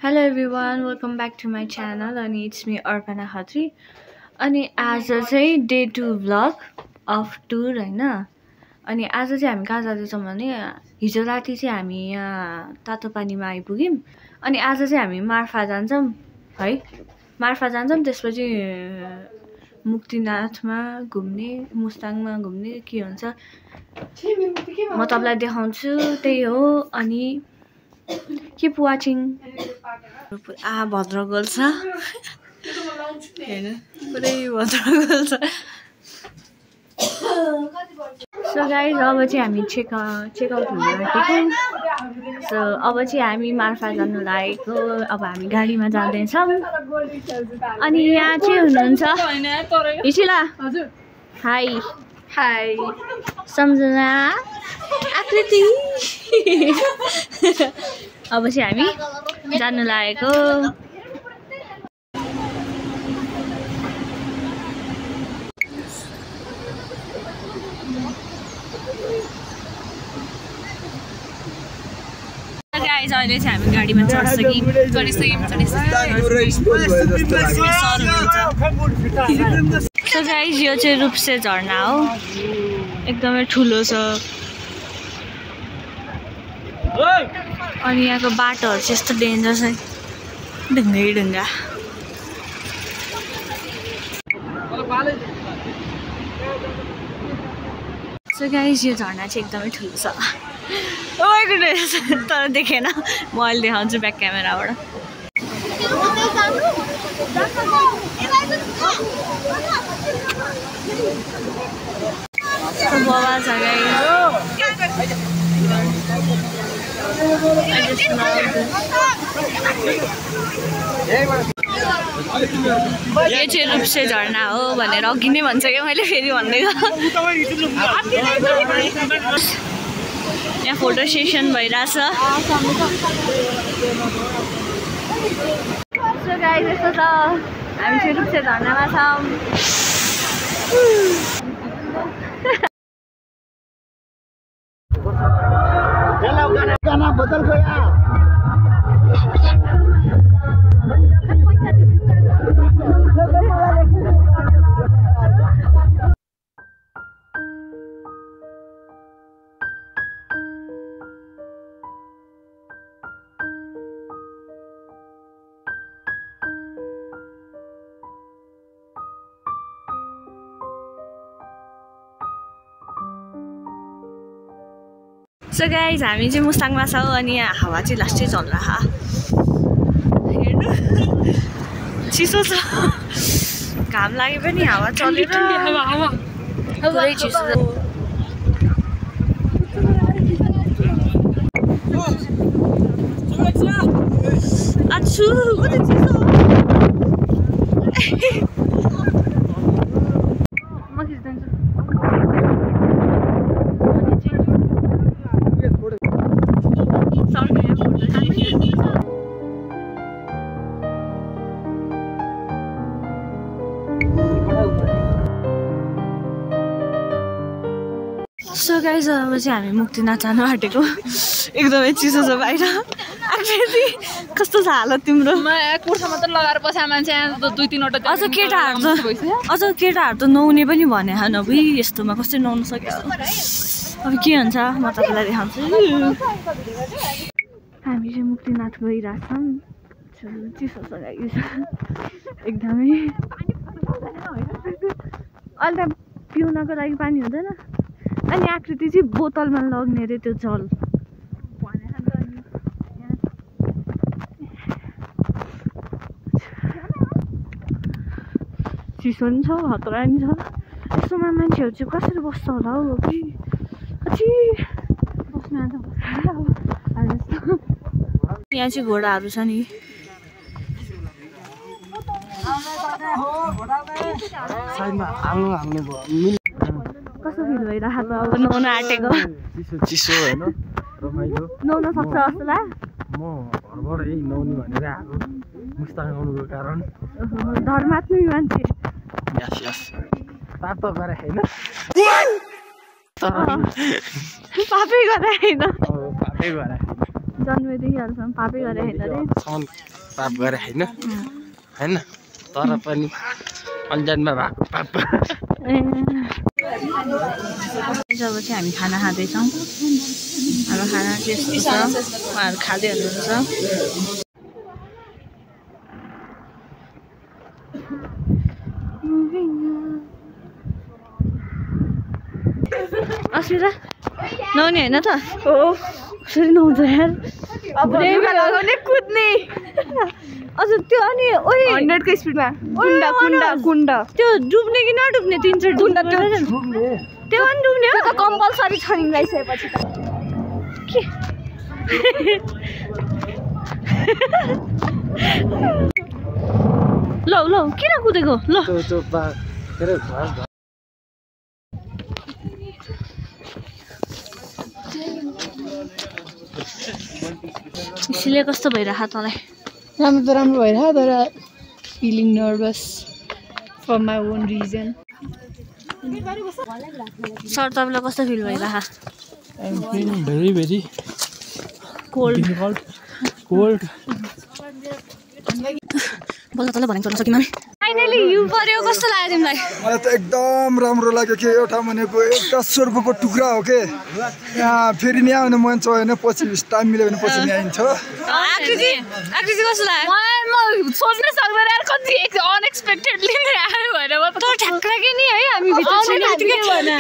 Hello everyone, welcome back to my channel and it's me Arpana Khatri. अनि आज चाहिँ day 2 vlog of tour हैन। अनि आज चाहिँ हामी कहाँ जाँदैछौँ भने हिजो राति चाहिँ हामी यहाँ तातोपानीमा आइपुग्यौँ। अनि आज चाहिँ हामी मार्फा जान्छौँ है। मार्फा जान्छौँ त्यसपछि मुक्तिनाथमा घुम्ने, मुस्ताङमा घुम्ने के हुन्छ म तपाईलाई देखाउँछु। त्यही हो। अनि keep watching. भद्रगोल छ हैन, पुरै भद्रगोल छ। सो गाइज अब चाहिँ हामी चेकआउट हुन लागेको। सो अब चाहिँ हामी मार्फा जानु लागेको। अब हामी गाडीमा जाँदैछौँ। अनि यहाँ चाहिँ हुनुहुन्छ इसिला। हजुर हाई हाई सम्झना आकृति। अब चाहिँ हामी जानु लागेको। गाइस अहिले चाहिँ हामी गाडीमा चढिसक्यौँ। सो गाइस यो चाहिँ रूपसे झरना हो, एकदमै ठुलो छ। अनि यहाँको बाटोहरू चाहिँ यस्तो डेन्जर छ, ढुङ्गै ढुङ्गा। सो गाइस यो झरना चाहिँ एकदमै ठुलो छ। तर देखेन, म अहिले देखाउँछु ब्याक क्यामेराबाट। बवाल छ गाइस। यो चाहिँ रूपसे झरना हो भनेर अघि नै भन्छ क्या, मैले फेरि भन्दै। यहाँ फोटो सेसन भइरहेछ। सो गाइस यस्तो छ, हामी चाहिँ रूपसे झरनामा छौँ। सो गाइस हामी चाहिँ मुस्ताङमा छौँ। अनि यहाँ हावा चाहिँ लास्टै चल्ला। हेर्नु चिसो छ, घाम लागे पनि हावा चलेर पुरै चिसो छ। आछु कति चिसो। म खिच्दैछु। सो गाइस अब चाहिँ हामी मुक्तिनाथ जानु आँटेको। एकदमै चिसो छ बाहिर। आकृति कस्तो छ हालत तिम्रो? कुर्ता मात्र लगाएर बसेको मान्छे दुई तीनवटा। अझ केटाहरू त नुहाउने पनि भने नभई यस्तोमा कसरी नुहाउनु सक्छ। अब के हुन्छ म तपाईँलाई देखाउँछु। हामी चाहिँ मुक्तिनाथ गइरहेछौँ। चिसो छ गाइस एकदमै। अहिले त पिउनको लागि पानी हुँदैन। अनि आकृति चाहिँ बोतलमा लग्ने अरे त्यो जल। चिसो नि छ, खतरा नि छ। यस्तोमा मान्छेहरू चाहिँ कसरी बस्छ होला हौ कि कति बस्नु। यहाँ चाहिँ घोडाहरू छ नि। कस्तो फिल भइरहेको अब नुहाउन आँटेको? चिसो होइन, रमाइलो। नुहाउन सक्छ जस्तो लाग्यो। म घरबाटै नुहाउने भनेर आएको, मुस्ताङ आउनुको कारण। धर्मात्मी मान्छे। यस यस पाप त गरे होइन, पापै गरे होइन। पापै गरे। जन्मेदेखि अहिलेसम्म पापै गरे होइन रे पाप गरे होइन होइन तर पनि अन्जानमा भएको पाप जब चाहिँ हामी खाना खाँदैछौँ हाम्रो खाना चाहिँ यस्तो छ उहाँहरू खाँदै हुनुहुन्छ अस्मिता नुहाउने होइन त हो कसरी नुहाउँछ यार कुद्ने अझ त्यो अनि 100 को स्पिडमा कुण्ड त्यो डुब्ने कि नडुब्ने 3 कुण्ड त्यो पनि डुब्ने हो त कम्पलसरी छ नि लगाइसकेपछि त के ल किन कुदेको ल इसले कस्तो भइरहेको तँलाई राम्रो भइरहेको तर feeling nervous for my own reason sir तपाईँलाई कस्तो फिल भइरहेको भेरी कोल्ड बोल्दा तँलाई भनेको चल्न सकिन फाइनली हिउँ पर्यो कस्तो लाग्यो तिमीलाई मलाई त एकदम राम्रो लाग्यो के एउटा भनेको एउटा स्वर्गको टुक्रा हो के यहाँ फेरि नि आउनु मन छ होइन पछि टाइम मिल्यो भने पछि नि आइन्छ आकृति कस्तो लाग्यो म सोच्न सक्दैन यार कति अनएक्सपेक्टेडली नै आयो भनेर म त ठ्याक्कै नि है हामी भित्र छैन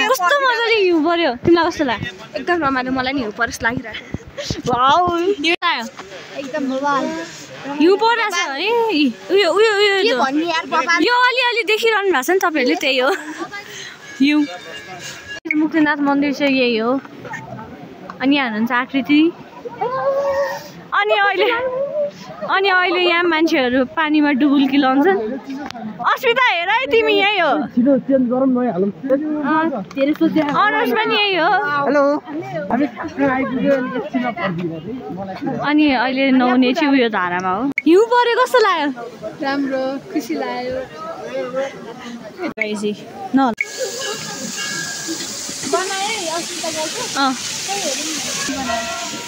कस्तो मजाले हिउँ पर्यो तिमीलाई कस्तो लाग्यो एकदम रमाइलो मलाई नि हिउँ परेस लागिरहेको वाउ यो लाग्यो एकदम बवाल हिउँ परिरहेछ है उयो यो अलिअलि देखिरहनु भएको छ नि तपाईँहरूले त्यही हो हिउँ मुक्तिनाथ मन्दिर चाहिँ यही हो अनि यहाँ हुनुहुन्छ आकृति अनि अहिले यहाँ मान्छेहरू पानीमा डुबुल्की लाउँछन् अस्मिता हेर है तिमी यही हो अनर्स पनि यही हो अनि अहिले नुहाउने चाहिँ उयो धारामा हो हिउँ पऱ्यो कस्तो लाग्यो राम्रो खुसी लाग्यो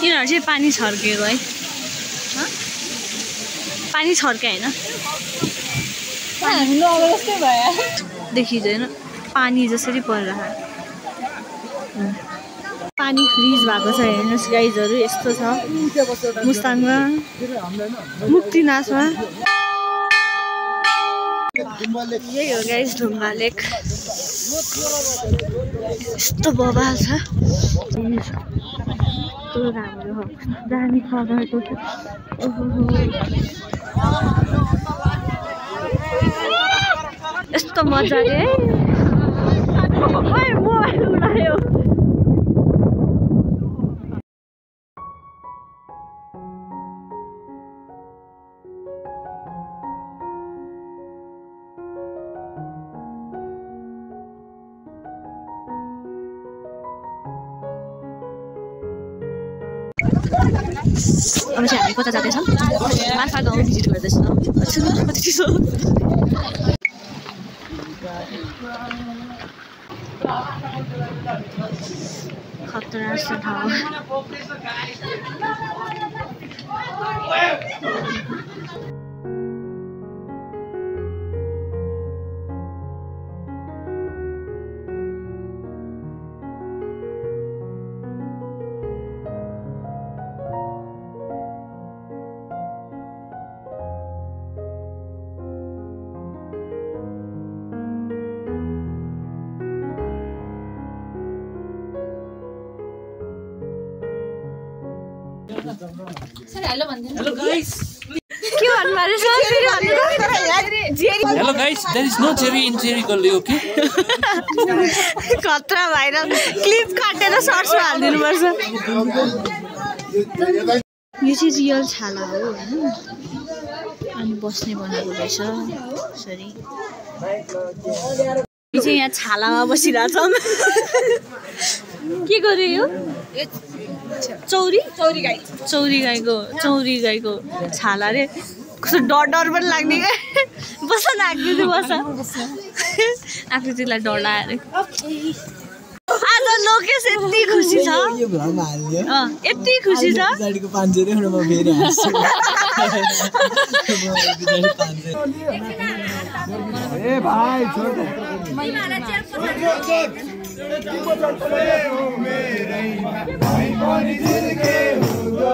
यिनीहरू चाहिँ पानी छर्केको है पानी छर्के होइन देखिँदैन पानी जसरी परिरहेको पानी फ्रिज भएको छ हेर्नुहोस् गाइजहरू यस्तो छ मुस्ताङमा मुक्तिनाथमा यही हो गाइज ढुङ्गा लेक यस्तो बवाल छ राम्रो दामी खबरको यस्तो मजाले मोबाइल उडायो अब चाहिँ हामी कता जाँदैछौँ मार्फा गाउँ भिजिट गर्दैछौँ कति चिसो खतरा जस्तो ठाउँ हेलो गाइस के भन्नु भएको Hello guys, there is no cherry in cherry curly, okay? खतरा भाइरल क्लिप काटेर सर्ट्समा हालिदिनु पर्छ यो चाहिँ रियल छाला हो हैन अनि बस्ने बनाएको रहेछ सरी यो चाहिँ यहाँ छालामा बसिरहेछौँ के गर्यो यो चौरी गाईको छाला रे कस्तो डर पनि लाग्ने क्या बस न आकृति बस आकृतिलाई डर लाग्यो अरे आज लोकेश यति खुसी छ यो भ्लगमा हाल्दियो यति खुसी छ पछाडिको 500 रे म फेरि हाँस्छु ए भाइ छोड भाइ पनि जिर्के हुँदो